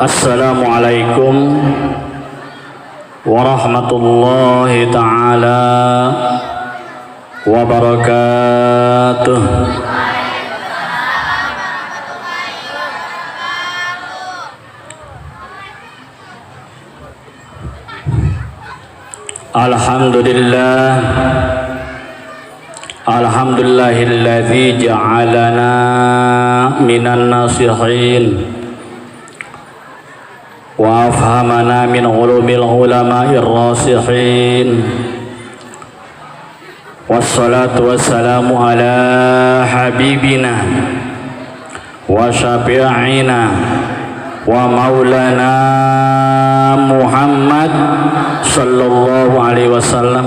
Assalamualaikum warahmatullahi taala wabarakatuh. Alhamdulillah, alhamdulillahilladzi ja'alana minan nasihin wa afhamana min ulumil ulama'ir rasihin. Wassalatu wassalamu ala habibina wa syafi'ina wa maulana Muhammad sallallahu alaihi wasallam.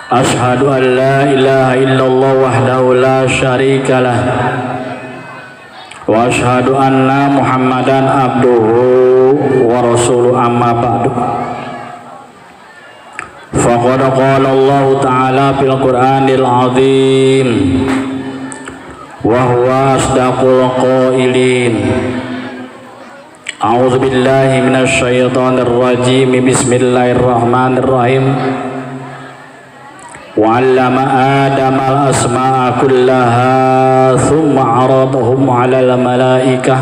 Ashhadu an la ilaha illallah wahdahu la syarika lah wa ashhadu anna Muhammadan abduhu wa rasuluhu, amma ba'du. Faqad qala Allah ta'ala fil Qur'anil azim wa huwa asdaqul qailin. A'udzu billahi minasy syaithanir rajim. Bismillahirrahmanirrahim. Wa 'allama Adama al-asma'a kullaha thumma 'aradahum 'alal malaikah.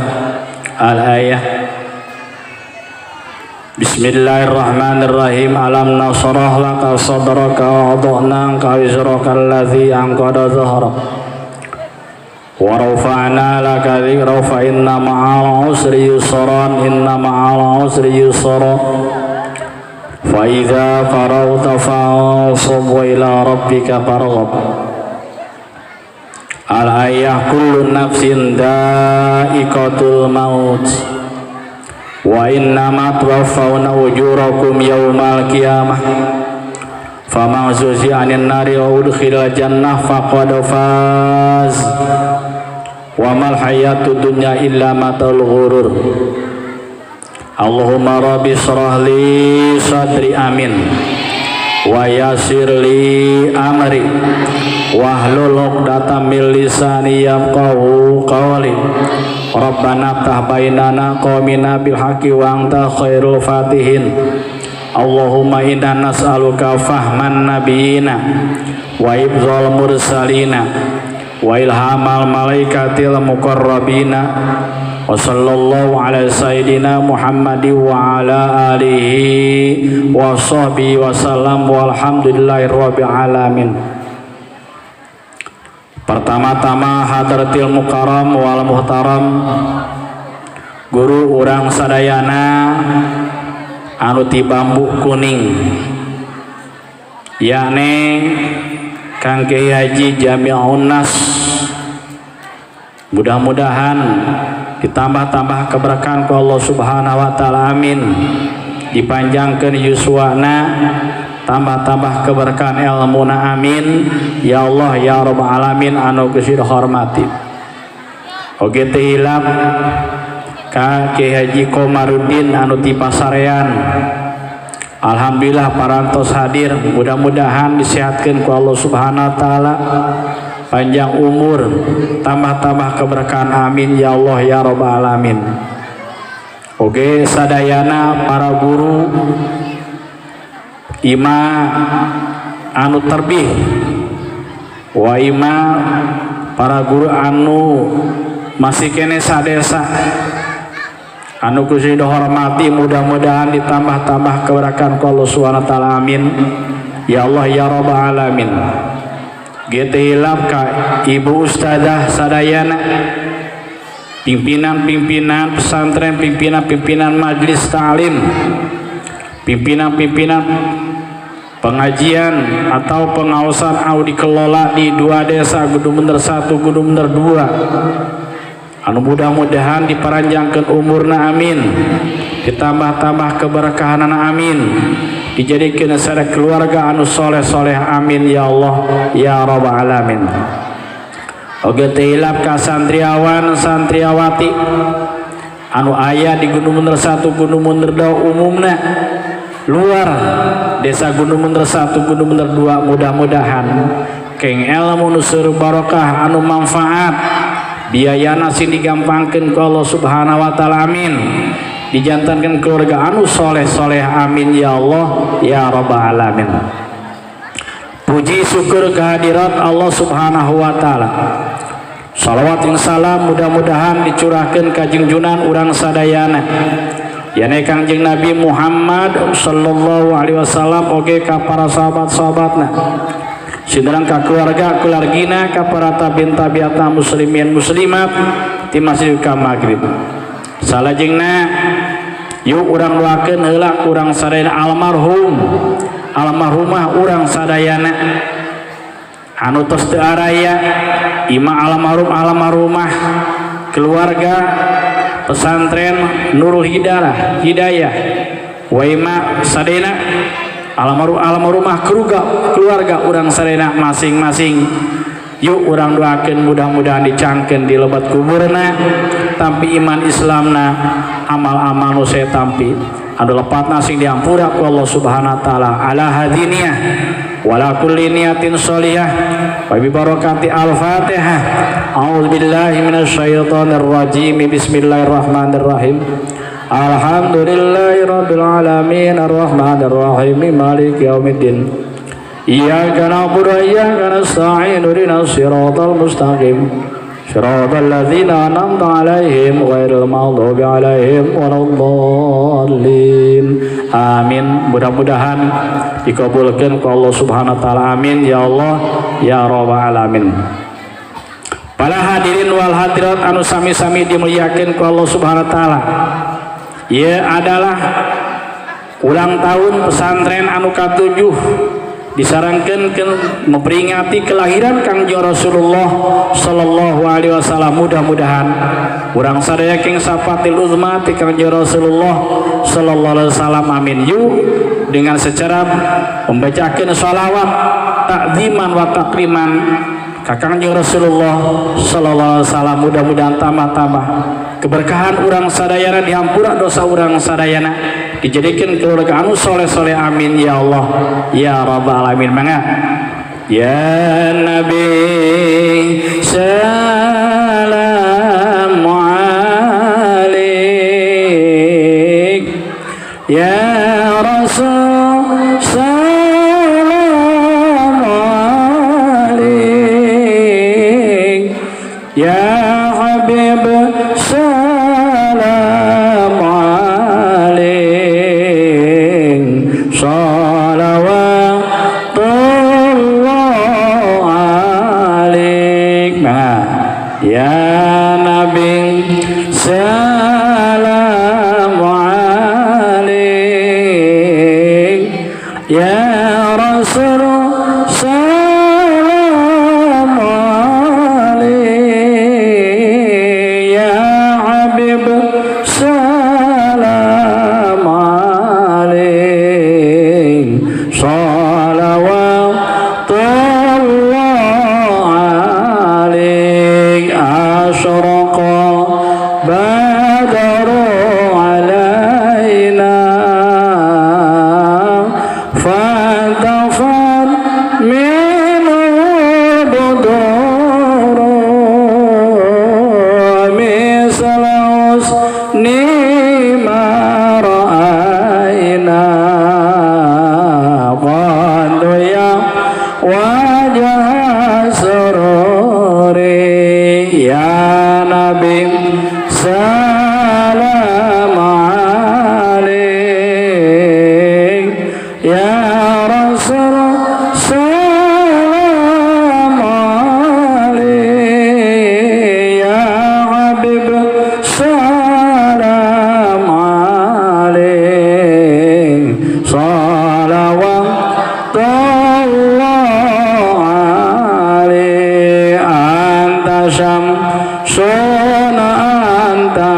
Al-ayah. Bismillahirrahmanirrahim. Alam nasrah laka sadraka wa wada'na anka wizraka alladhi anqadha dhahrak wa rafa'na laka dhikraka fa inna ma'al usri yusran, inna ma'al usri yusra, fa idza faragta fansab wa ila rabbika farghab. Al-ayah. Kullu nafsin dha'iqatul maut wa innama tuwaffawna ujurakum yawmal qiyamah, faman zuhziha 'anil nari wa udkhilal jannah faqad faz, wa mal hayatud dunya illa mataul ghurur. Allahumma rabbi shrah li sadri, amin, wa yassir li amri wahlul 'uqdatam min lisani yafqahu qawli. Rabbana ftah bainana qawmina bil haqqi wa anta khairul fatihin. Allahumma inna nas'aluka fahman nabiyina wa hifdzal mursalina wa ilhamal malaikatil muqarrabina. Wa sallallahu ala sayyidina Muhammadi wa ala alihi wa sahbihi wa sallam, walhamdulillahi rabbil alamin. Pertama-tama, hadratil mukarram wal muhtaram, guru urang sadayana anu ti Bambu Kuning, yakni Kang Kiai Haji Jami'un Nas, mudah-mudahan ditambah-tambah keberkahan ku Allah Subhanahu wa taala, amin. Dipanjangkeun yuswana, tambah-tambah keberkahan ilmuna, amin ya Allah ya rabbal alamin. Anu geus hormati oge teu hilap ka Kiai Haji Komarudin anu ti Pasarean. Alhamdulillah parantos hadir, mudah-mudahan disehatkeun ku Allah Subhanahu wa taala, panjang umur, tambah-tambah keberkahan, amin ya Allah ya rabbal alamin. Oke, sadayana para guru ima anu terbih wa ima para guru anu masih kene sadesa anu kusi hormati, mudah-mudahan ditambah-tambah keberkahan ku Allah Subhanahu wa taala, amin ya Allah ya rabbal alamin. Gitu hilap ka ibu ustazah sadayana, pimpinan-pimpinan pesantren, pimpinan-pimpinan majelis ta'lim, pimpinan-pimpinan pengajian atau pengawasan au dikelola di dua desa, Gunung Bener 1, Gunung Bener 2, anu mudah-mudahan diparanjangkan umurna, amin, ditambah-tambah keberkahanan, amin, dijadikan secara keluarga anu soleh-soleh, amin ya Allah ya rabbal alamin. Oge teu hilap ka santriawan santriawati anu aya di Gunung Bener 1, Gunung Bener 2, umumna luar desa Gunung Bener 1, Gunung Bener 2, mudah-mudahan keng ilmu nu barokah, anu manfaat. Biayana sing digampangkeun ku Allah Subhanahu wa taala, amin. Dijantankeun keluarga anu soleh-soleh, amin ya Allah ya rabbal alamin. Puji syukur kehadirat Allah Subhanahu wa taala. Salawat jeung salam mudah-mudahan dicurahkeun ka junjunan urang sadayana, yane Kangjeng Nabi Muhammad sallallahu alaihi wasallam, oge ka para sahabat-sahabatna, sidrang ka keluarga keluargina, ka para tabiin tabiatna, muslimin muslimat di masjid ka maghrib. Salajengna, yuk urang doakeun heula urang sadayana, almarhum almarhumah urang sadayana anu tos teu araya, ima almarhum almarhumah keluarga pesantren Nurul Hidayah Hidayah, wa ima sadayana almarhum almarhumah keluarga keluarga urang sadayana masing-masing. Yuk urang doakeun, mudah-mudahan dicangkeun di lebat kuburna, tampi iman Islamna, amal-amal nu saya tampi, anu lepatna sing diampura ku Allah Subhanahu wa taala. Ala hadiniyah wala kulli niyatin sholihah wa bi barakati al-Fatihah. A'udzubillahi minasyaitonir rajim. Bismillahirrahmanirrahim. Alhamdulillahi rabbil alamin, arrahmanir rahim, maliki yaumiddin. Iyyaka na'budu wa iyyaka nasta'in, ihdinas siratal mustaqim, siratal ladzina an'amta 'alaihim, ghairil maghdubi 'alaihim waladdallin. Amin. Mudah-mudahan dikabulkan ku Allah Subhanahu wa taala. Amin ya Allah ya rabbal alamin. Para hadirin wal hadirat anu sami-sami dimuliakeun ku Allah Subhanahu wa taala. Ieu adalah ulang tahun pesantren anu katujuh, disarankan ke memperingati kelahiran Kangjeng Rasulullah sallallahu alaihi wasallam. Mudah-mudahan urang sadaya king syafaatil uzma ti Kangjeng Rasulullah sallallahu alaihi wasallam, amin. Yuk, dengan secara membacakan sholawat takziman wa takriman ka Kangjeng Rasulullah sallallahu alaihi wasallam, mudah-mudahan tambah-tambah keberkahan urang sadayana, dihampura dosa urang sadayana, dijadikan keluarga anu soleh-soleh, amin ya Allah ya rabbal alamin. Mangga. Ya Nabi, salam alaik. Ya Rasul, salam alaik. Ya Habib, salam alaik. Salawatullah alaik. Mangga. Ya Nabi, salam alaik. Ya Rasul, salam alaik. Ya Habib, salam alaik. Salawatullah alaik. Asyraqa badru alaina, fantafat minhu buduru, misla husni ma ra'ayna qad ya wajah sururi. Ya Nabi, salam alaik. Ya Rasul, salam alaik. Ya Habib, salam alaik. Salawatullah alaik. Anta syamsun, anta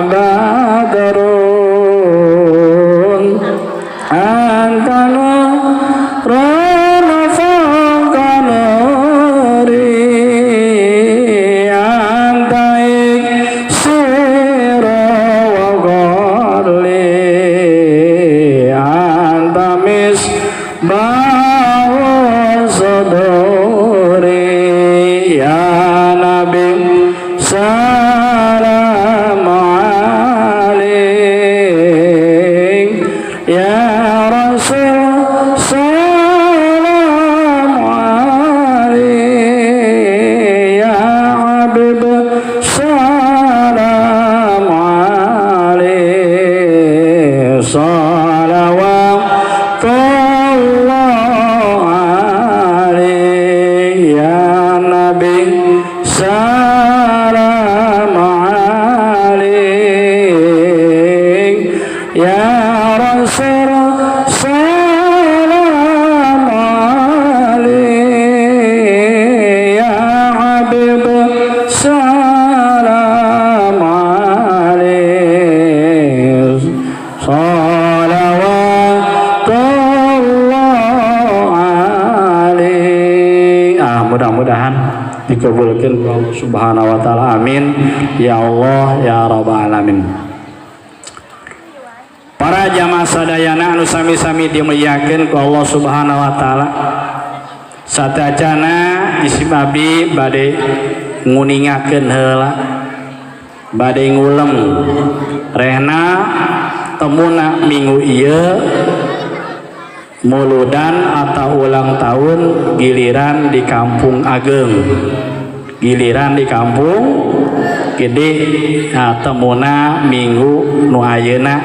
Mudah-mudahan dikabulkan Allah Subhanahu wa taala. Amin ya Allah ya rabbal alamin. Para jamaah sadayana anu sami-sami dimuliakeun ku Allah Subhanahu wa taala, satacana isim abdi bade nguningakeun heula, bade ngulem rehna temuna minggu ieu muludan atau ulang tahun giliran di Kampung Ageng, giliran di Kampung Gede. Nah, temuna minggu nu ayeuna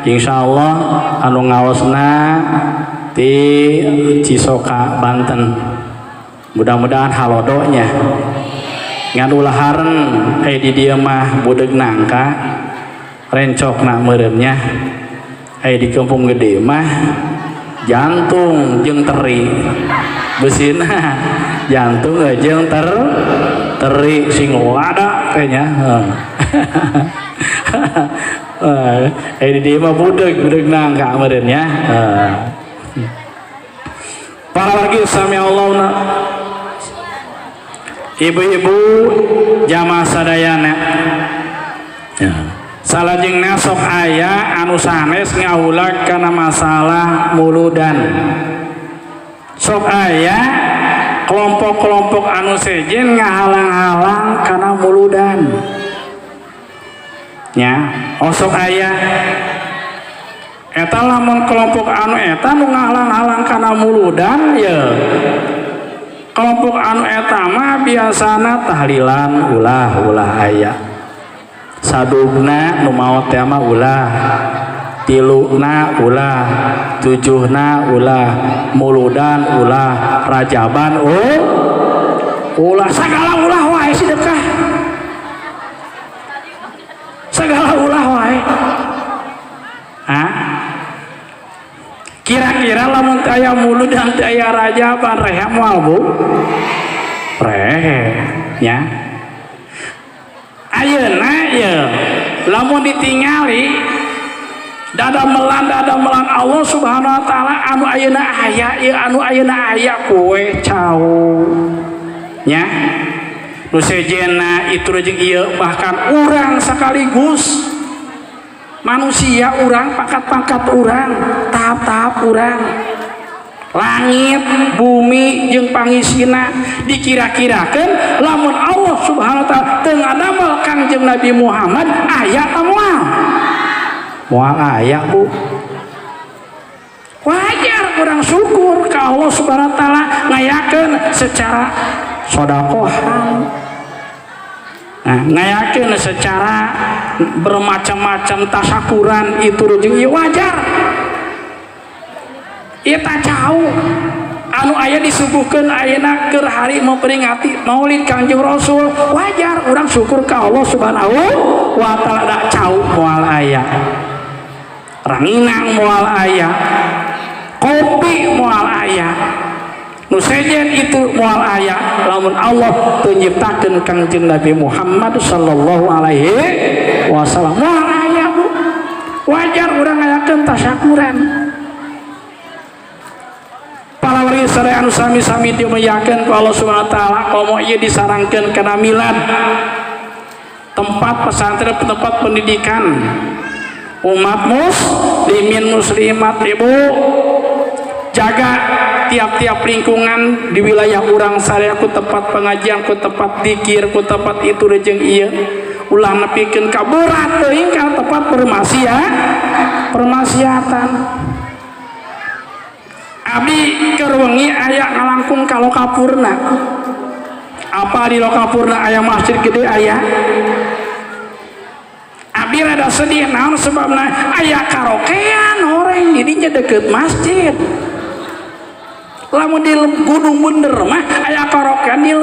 insyaallah anu ngaosna di Cisoka, Banten. Mudah-mudahan halodonya ngan ulaharen di dieu mah budeg nangka rencokna meureunnya, di Kampung Gede mah jantung jeung teri besina, jantung jeung teri sing lada kayaknya. Di dieu mah budeg budeg nangka meureun nya. Para wargi sami Allah, ibu-ibu jamaah sadayana ya. Salajengna sok aya anu sanes ngahulag kana masalah muludan, sok aya kelompok-kelompok anu sejen ngahalang-halang kana muludan nya. Oh, sok aya eta. Lamun kelompok anu eta nu ngahalang-halang kana muludan ya, kelompok anu eta mah biasana tahlilan ulah, ulah aya sadugna nu maot teh mah ulah, tiluna ulah, tujuhna ulah, muludan ulah, rajaban oh ulah, segala ulah wae sedekah, segala ulah wae. Hah? Kira-kira lamun teu aya muludan, teu aya rajaban, rehe moal, Bu? Rehe nya. Ayeuna ye lamun ditingali dadamelan dadamelan Allah Subhanahu wa taala anu ayeuna aya ieu, anu ayeuna aya kue cau nya, nu sejenna itu jeung ieu, bahkan urang sekaligus manusia, urang pangkat-pangkat, urang tahap-tahap, urang langit bumi jeung pangisina, dikira-kirakeun lamun Allah Subhanahu wa taala teu ngadamel Kangjeng Nabi Muhammad, aya ta moal? Moal aya, Bu. Wajar kurang syukur ke Allah Subhanahu wa taala ngayakeun secara sodakohan, nah, ngayakeun secara bermacam-macam tasakuran itu jeung ieu. Wajar ieu tah cau anu aya disuguhkeun ayeuna keur hari memperingati Maulid Kangjeng Rasul. Wajar urang syukur ka Allah Subhanahu wa taala. Da cau moal aya, ranginang moal aya, kopi moal aya, nu sejen itu moal aya lamun Allah teu nyiptakeun Kangjeng Nabi Muhammad sallallahu alaihi wasallam, moal aya, Bu. Wajar urang ngayakeun tasyakuran. Para wargi sadaya anu sami-sami dimuliakeun ku Allah Subhanahu wa taala, komo ieu disarangkeun kana milad, tempat pesantren, tempat pendidikan umat muslimin muslimat. Ibu jaga tiap-tiap lingkungan di wilayah urang sadaya ku tempat pengajian, ku tempat dikir, ku tempat itu jeung ieu. Ulah nepikeun ka berat teuing ka tempat permaksiatan. Abdi keur wengi aya ngalangkung ka Lokapurna. Apa di Lokapurna aya masjid gede aya. Abdi rada sedih, naon sebabna? Aya karaokean horeng didinya deket masjid. Lamun di Gunung Bener mah aya karaokean di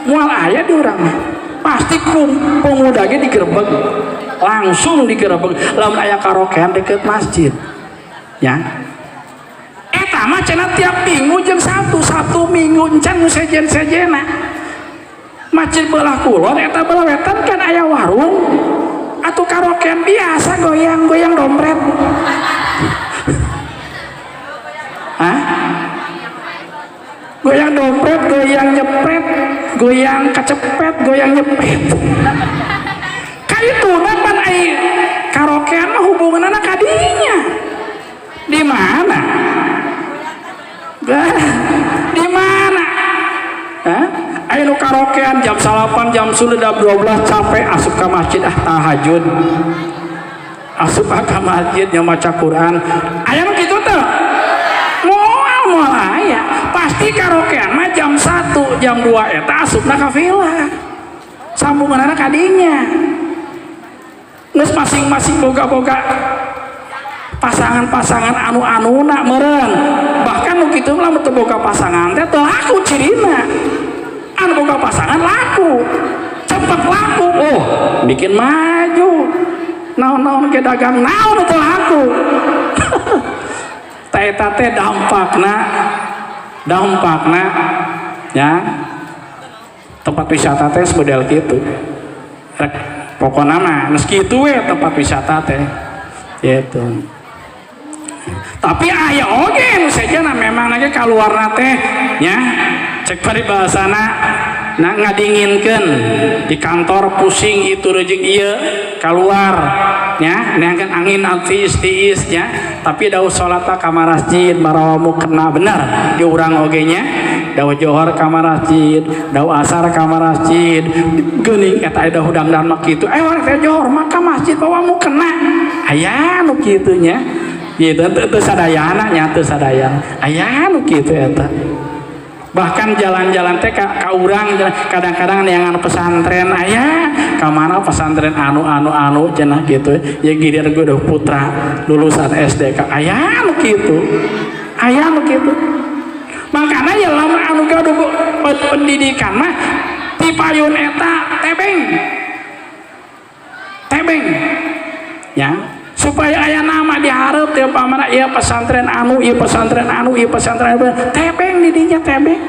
moal aya di urang mah, pasti kum pemuda ge digerebeg, langsung digerebeg lamun aya karaokean deket masjid ya. Eta mah cenah tiap minggu jeung Sabtu, Sabtu Minggu encan nu sejen-sejena. Masjid belah kulon eta belah wetan kan aya warung atau karaokean biasa goyang-goyang dompet. Hah? Goyang dompet, goyang nyepet, goyang kacepet, goyang nyepet. Kaitu pan ai karaokean mah hubunganna kadinya. Di mana? Di mana? Hah? Ayo nu karaokean jam 9, jam 10, jam 12 capek asup ka masjid, ah, tahajud. Asup ka masjid nya maca Quran. Aya nu kitu teh? Moal, moal aya. Pasti karaokean mah jam 1, jam 2 eta asupna ka villa. Sambunganna kadinya. Geus masing-masing boga-boga pasangan-pasangan anu-anuna meureun. Bahkan nu kitu mah lamun teu boga pasangan teh teu laku cirina. Anu boga pasangan laku. Cepet laku. Oh, bikin maju. Naon-naon ke dagang naon teu laku. Tah, eta teh dampakna, dampakna ya tempat wisata teh model gitu. Rek pokokna mah meski itu we tempat wisata teh gitu. Tapi aya oge nu sejana memang lagi kaluarna teh nya, cek paribasana na, ngadinginkeun di kantor pusing itu jeung ieu, keluar nya neangkeun angin tiis tiis nya. Tapi dauh salat ka masjid marawa kena, bener di urang oge nya, dauh johor ka masjid, dauh asar ka masjid geuning eta da hudang mah kitu, eh, urang teh johor mah ka masjid bawa mukena, aya nu kitu nya gitu. Teu sadayana nya, teu sadayana, aya nu kitu eta. Bahkan jalan-jalan teh ka urang kadang-kadang yang anu pesantren aya ka mana, pesantren anu anu anu cenah gitu ya, gilir gue udah putra lulusan SD ka, aya nu kitu, aya nu kitu. Makanya ya lamun anu gaduh pendidikan mah ti payun eta tebeng tebeng ya, supaya aya nama diharap teh pamana ieu pesantren anu, ieu pesantren anu, ieu pesantren anu, tebeng di dinya, tebeng.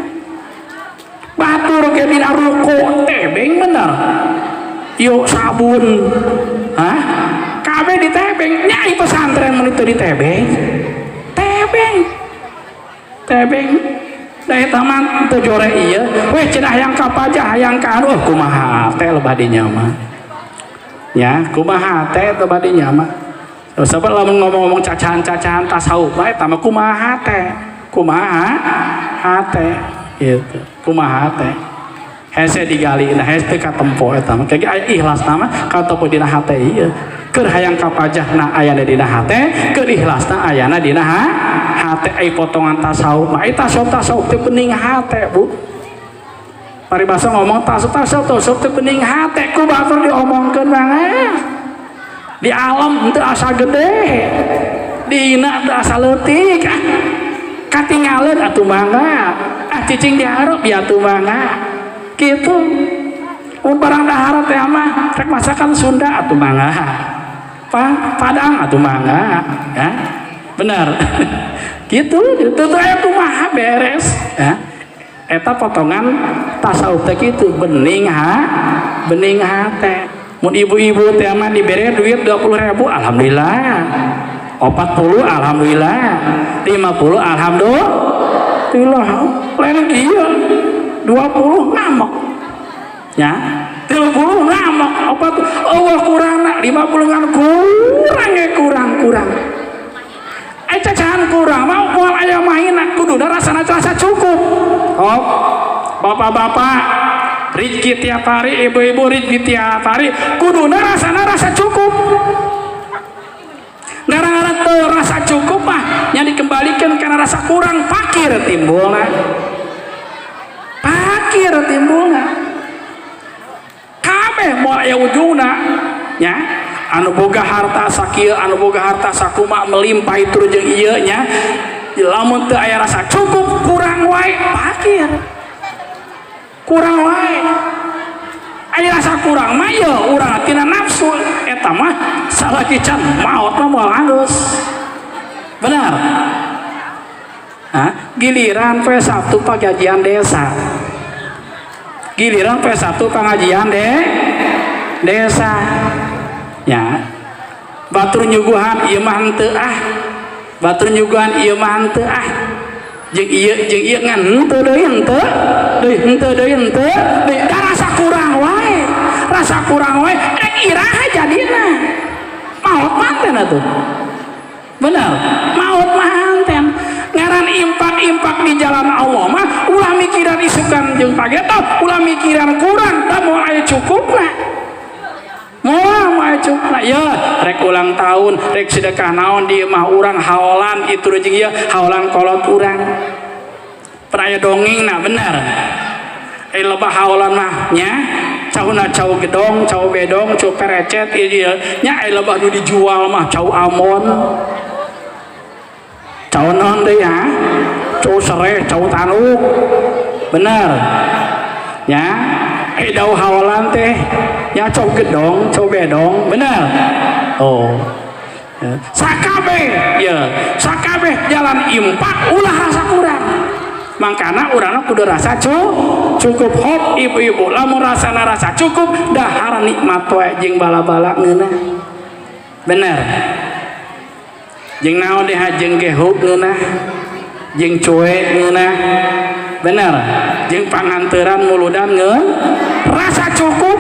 Batur ke dina ruko tebeng, bener yuk, sabun, hah, kabeh di tebeng nya. Pesantren mun itu di tebeng, tebeng tebeng. Da eta mah teu jore ieu we cenah, hayang ka pajah, hayang ka anu, oh, kumaha teh lebah dinya mah ya, kumaha teh lebah dinya mah. Sebab lamun ngomong-ngomong cacahan-cacahan tasawuf mah eta mah kumaha teh, kumaha hate gitu, kumaha teh hese digali, nah, hese teu katempo eta mah. Kayak aya ikhlas mah katempo dina hate ieu. Keur hayang ka pajahna ayana dina hate, keur ikhlasna ayana dina hate. Ai potongan tasawuf mah, ai tasawuf, tasawuf teh bening hate, Bu. Paribasa ngomong tasawuf, tasawuf, tasawuf teh bening hate. Ku batur diomongkeun mah di alam teu asa gede, dina teu asa leutik, ah, katingaleun atuh mangga, ah, cicing dihareup ya atuh mangga kitu. Mun barang dahar teh mah rek masakan Sunda atuh mangga, pa Padang atuh mangga ya, benar gitu itu tuh, aya kumaha beres ya. Eta potongan tasawuf teh kitu, bening ha, bening hate. Mun ibu-ibu teh mah dibere duit 20 ribu alhamdulillah, 40 alhamdulillah, 50 alhamdulillah. Lain dia 20 ngamuk ya, 30 ngamuk, apa tuh, Allah, kurang, 50 kan kurang ya, kurang, kurang. Eh, cacahan kurang mau moal aya mahina, kuduna rasana rasa cukup. Oh, bapak-bapak rezeki tiap hari, ibu-ibu rezeki tiap hari, kuduna rasana rasa cukup. Gara-gara teu rasa cukup mah nya dikembalikan karena rasa kurang, pakir timbulna, pakir timbulna. Kabeh moal aya ujungna nya. Anu boga harta sakieu, anu boga harta sakuma, melimpah itu jeung ieu nya, lamun teu aya rasa cukup, kurang wae, pakir, kurang wae. Aya rasa kurang mah ye urang tina nafsu eta mah, salaki can maot mah moal halus, benar. Hah? Giliran poe Sabtu pengajian desa, giliran poe Sabtu pengajian desa ya, batur nyuguhan ieu mah henteu ah, batur nyuguhan ieu mah henteu ah. Jeung ieu, jeung ieu, ngan henteu deui, henteu deui, henteu deui, henteu deui, da rasa kurang wae, rasa kurang wae. Rek iraha jadina? Maot manten atuh, bener, maot manten. Ngaran impak-impak di jalan Allah mah ulah mikiran isukan jeung pageto, ulah mikiran kurang, da moal aya cukupna, moal moal cukupna. Ya rek ulang tahun, rek sedekah naon di imah urang, haolan itu jeung ieu, haolan kolot urang pernah aya dongeng. Nah, bener, eh, lebah haolan mah nya cauna cau gedong, cau bedong, cau perecet ieu nya. Eh, lebah nu dijual mah cau Ambon, cau naon deui ya, cau sereh, cau tanuk, bener ya. Eh, dau haolan teh nya cau gedong, cau bedong, bener. Oh ya. Sakabeh ya, sakabeh jalan impak ulah rasa kurang, makana urang kudu rasa cukup. Hop, ibu-ibu, lamun rasana rasa cukup, dahar nikmat wae jeung bala-bala ngeunah, bener. Jeung naon deh, jeung gehuk ngeunah, jeung cuek ngeunah, bener, jeung panganteran muludan nge rasa cukup.